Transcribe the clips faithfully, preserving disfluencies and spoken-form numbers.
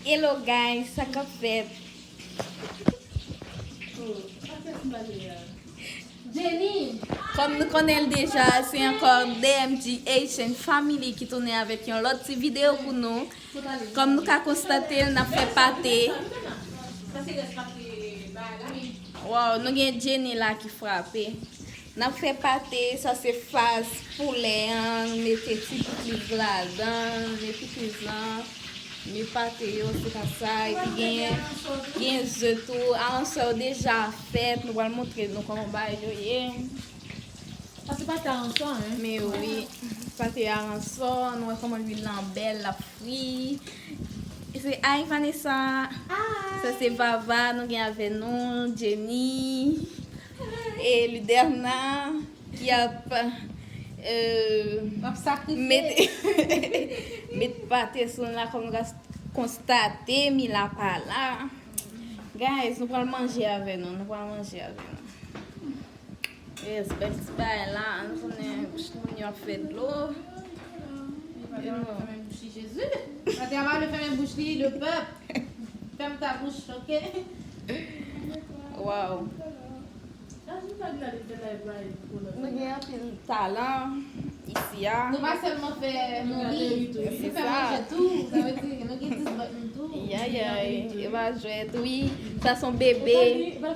Hello guys, sa k ap fèt? Kòm nou konnen l deja, se ankò D M G Haitian Family ki tounen avèk yon lòt ti videyo pou nou. Kòm nou ka konstate l, n ap fè pate. Wow, nou gen Jenny la ki frape. N ap fè pate, sa se fas poulè an, nou mete ti pikliz ladan, men pikliz lan, men pate yo, se pa sa, epi gen, gen ze tou, aransò yo deja fèt, nou pral montre nou kòman bagay yo ye. Sa se pate aransò, hein? Men wi, pate aransò, nou wè kòman lwil lan bèl, l ap fri. Se, ay, Vanessa. Sa se Vava, nou gen avè nou, Jenny, e Luderna, ki ap, euh, met, met pate sou nou la, kòm nou ka konstate, Mila pa la. Guys, nou pral manje avè nou, nou pral manje avè nou. Yes, bèl ti bagay la, nou konnen bouch moun yo ap fè dlo. Li pa te vle fèmen bouch li, Jezi. Pate a pa vle fèmen bouch li, le pèp. Fèm ta bouch, oke? Wow. Nou gen anpil talan isi a. Nou pa sèlman fè nouri, nou fè manje tou. Sa vle di, nou gen dis bòt nou tou. Yayay, e pa jwèt, wi. Sa se yon bebe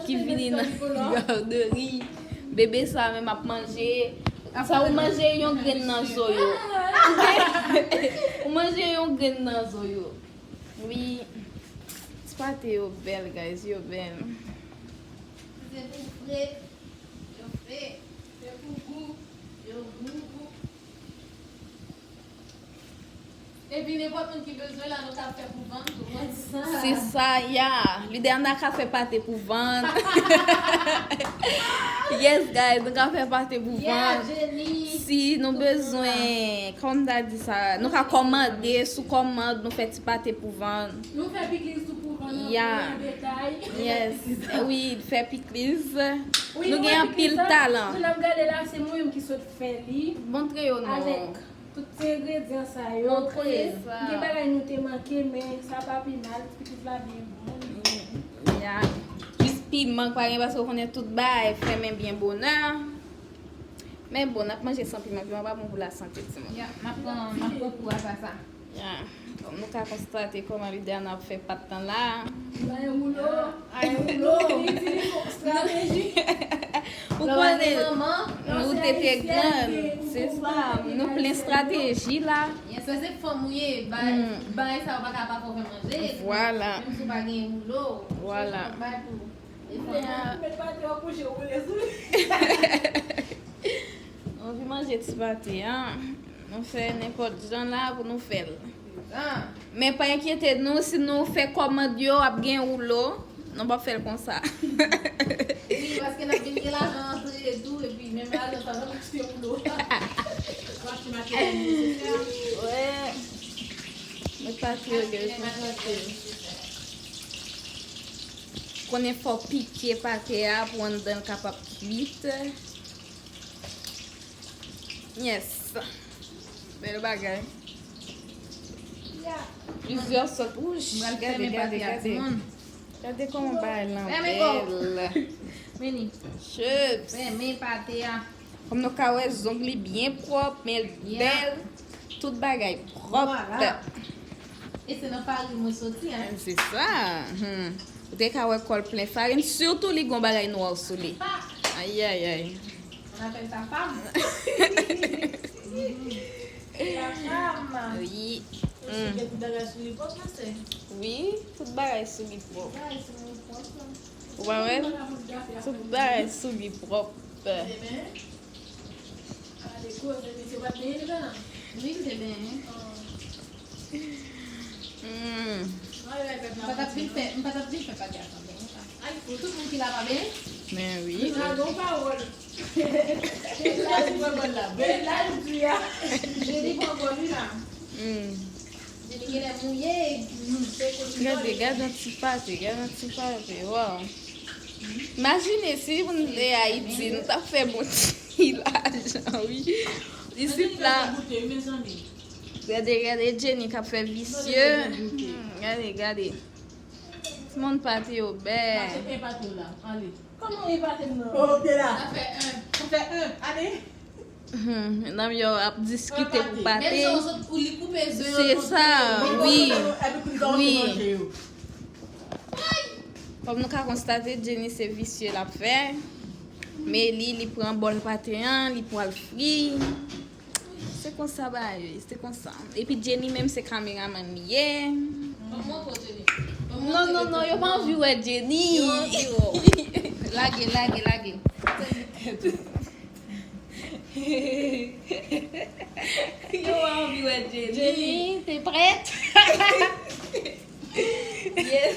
ki vini nan gadri. Bebe sa menm ap manje. Sa ou manje yon grenn nan zo yo. Ou manje yon grenn nan zo yo. Wi. Ti pate yo bèl, guys, yo bèl. Se pou fre, yo fre. Se pou gou, yo gou. Epi nenpòt moun ki bezwen la, nou ka fè pou vann tou, mwen di sa. Se sa, ya. Luderna ka fè pate pou vann. Yes, guys, nou ka fè pate pou vann. Si nou bezwen, kòman ta di sa, nou ka kòmande sou kòmand, nou fè ti pate pou vann. Nou fè pikliz tou pou vann an detay. Yes. Wi, fè pikliz. Nou gen anpil talan. Jan n ap gade la, se mwen menm ki sot fè li. Montre yo non. Avèk tout ti engredyan sa yo. Montre sa. Gen bagay nou te manke, men sa pa pi mal. Pikliz la byen bon. Ya. Jis piman k pa gen, paske w konnen tout bagay fèmen byen bonè. Men bon, n ap manje san piman. Piman pa bon pou lasante, timoun. Ya, n ap pran, n ap pran kou a sa. Ya. Kòm nou ka konstate kòman Luderna ap fè pat lan la. Ay, woulo. Ay, woulo. Li di li fè strateji. Ou konnen, nou te te grann. Se sa, nou plen strateji la. Yes, se fanm ou ye, bay, bay sa ou pa ka pa fè manje. Vwala. Menm si ou pa gen woulo. Vwala. Bay pou. Ou met pate w kouche, ou woule sou li. Nou anvi manje ti pate a. Nou fè nenpòt jan la pou nou fè l. Men pa enkyete nou, si nou fè kòmand yo, ap gen woulo. Nou p ap fè l konsa. Wi, paske n ap vin gen lajan antre tou, epi menm lajan sa, n ap achte woulo. N ap achte materyèl nesesè. Wè. Met pate yo, guys, nou fè l. Konnen fò w pike pate a pou anndan l kapab kuit. Yes. Bèl bagay. Plizyè sòt. Wouch, gade, gade, gade. Gade kòman bagay lan bèl. Meni. Chips. Fèmen pate a. Kòm nou ka wè, zong li byen pwòp, men l bèl. Tout bagay pwòp. Vwala. E se nan farin mwen soti, hein. Se sa. Hmm. Ou te ka wè kò l plen farin, sitou li gon bagay nwa sou li. Ayayay. On appelle ta femme. Ta femme. Wi. Ou sou gen tout bagay sou li pwòp, ma sè? Wi, tout bagay sou li pwòp. Tout bagay sou li pwòp, la. Ou pa wè l? Tout bagay sou li pwòp. Ebyen, ale koze, misye pa t benyen deja, non? Wi, li te benyen. Hmm. M pa t ap vin fè, m pa t ap vin fè pati a san benyen sa. Ay, pou tout moun ki la pa benyen? Men wi. Dragon pawòl. Jezi pran bòl la. Jezi pran bòl la. Jezi pran bòl, wi, la. Hmm. Jezi genlè mouye. Gade, gade yon ti pate, gade yon ti pate, waw. Imajine si nou te Ayiti, nou t ap fè bon ti lajan, wi. Isit la. Goute, wi, mezanmi. Gade, gade Jenny k ap fè visye. Hmm, gade, gade. Timoun pate yo bèl. Mache epate w la. Ale. Kòman epate m nan? Ok la. Sa fè en. Sa fè en. Ale. Hmm, medam yo ap diskite pou pate. Menm jan w sot ou li koupe zo yo. Se sa, wi. Wi. Kòm nou ka konstate, Jenny se visye l ap fè. Men li, li pran bòl pate an, li pral fri. Se konsa bagay yo ye, se konsa. Epi Jenny menm se kameramann li ye. Ban m montre w Jenny. Ban m montre w. Non, non, non, yo pa anvi wè Jenny. Yo anvi wè w. Lage, lage, lage. Yo pa anvi wè Jenny. Jenny, t'es prête? Yes.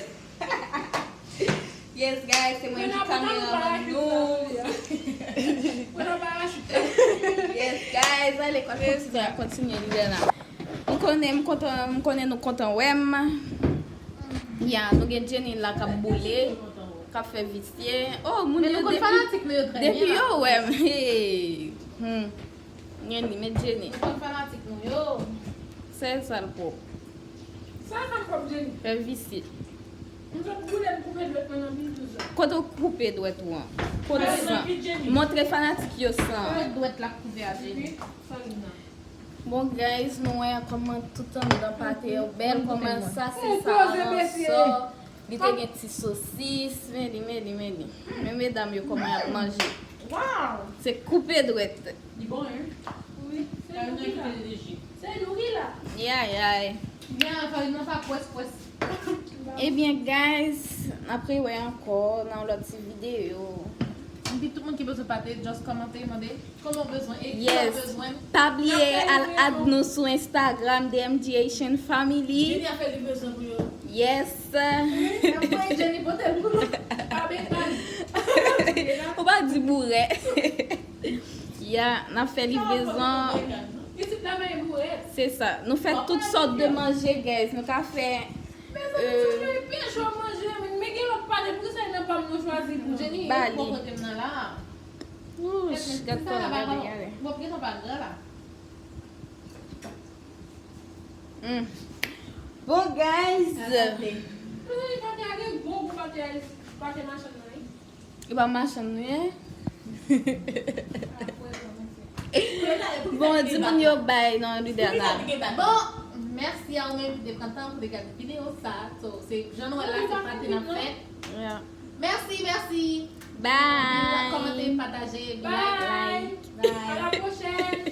Yes, guys, se mwen ki kameramann nou. Yes, guys, ale, kontinye, kontinye, li la. M konnen, m kontan, m konnen nou kontan wè m. Ya, nou gen Jenny la k ap boule, k ap fè visye. Oh, moun yo depi, depi yo wè m. Hey. Hmm. Jenny, men Jenny. Nou konn fanatik nou yo. Sèl sa l pwòp. Sa sa m pwòp Jenny. Fè visye. M sot boule m koupe dwèt mwen nan pi douz la. Kote w koupe dwèt ou an? Kote san? Montre fanatik yo san. Kote dwèt la koupe a Jenny? Wi, san li nan. Bon guys, nou wè kòman tout anndan pate yo bèl, kòman sa se sa avan sò. Li te gen ti sosis, men li, men li, men li. Men medam yo kòman y ap manje. Wow! Se koupe dwèt. Li bon, hein? Wi, se nou ki la. Se nou ki la. Yay, yay. Ebyen, guys, n ap rewè ankò nan yon lòt ti videyo. Epi tout moun ki bezwen pate, just kòmante, mande kòman w bezwen e ki lè w bezwen. Yes. Pa bliye al add nou sou Instagram, D M G Haitian Family. Jenny a fè li bezwen pou yo. Yes. Wi, n ap voye Jenny pote l pou nou. Pa benyen. Ou pa di bourè. Ya, n ap fè livrezon. Isit la men bourèt. Se sa. Nou fè tout sòt de manje, guys. Nou ka fè, mezanmi, ti manje pechon manje, men, men gen lòt pale, poukisa nan pa m nou chwazi pou Jenny, ba li. Bon kote m nan la. Wouch, gad kò l, gade, gade. Bon, gentan pa gran la. Mm. Bon, guys. Mezanmi, pate a gen gwo gou pate a, pate machann nan, wi. E pa machann nou ye? Bon, di moun yo bay non, Ludena. Bon, mèsi a ou menm ki te pran tan pou te gade videyo sa. So, se jan nou wè la, se pate n ap fè. Yeah. Mèsi, mèsi. Bye. Kòmante, pataje, like. Bye. Bye. À la prochaine.